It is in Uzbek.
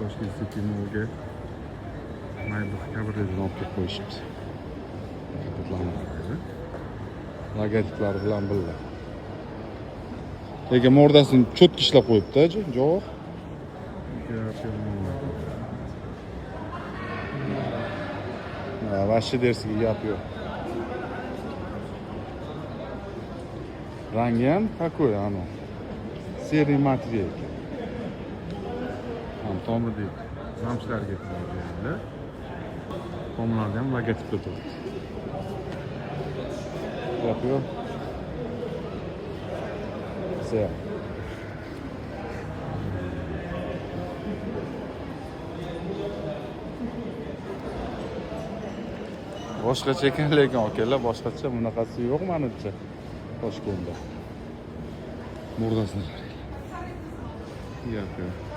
Toshkent City Mallga Maybach kabrioletini olib kelib qo'yishibdi. Kapotlarni qaranglar. Logotiplari bilan birga. Lekin mordasini cho'tka ishlab qo'yibdi, javob. Gap yo'q. Ha, вообще dersiga gap yo'q. Rangi ham такой, ano. Серый material ekan. Ham tomirdek zamshlarga e'tibor beringlar. Tomlarda ham logotiplar turibdi. Gap yo'q. Все. Boshqacha ekan lekin akalar, boshqacha bunaqasi yo'q manimcha Toshkentda. Murdasini qaranglar. Gap yo'q.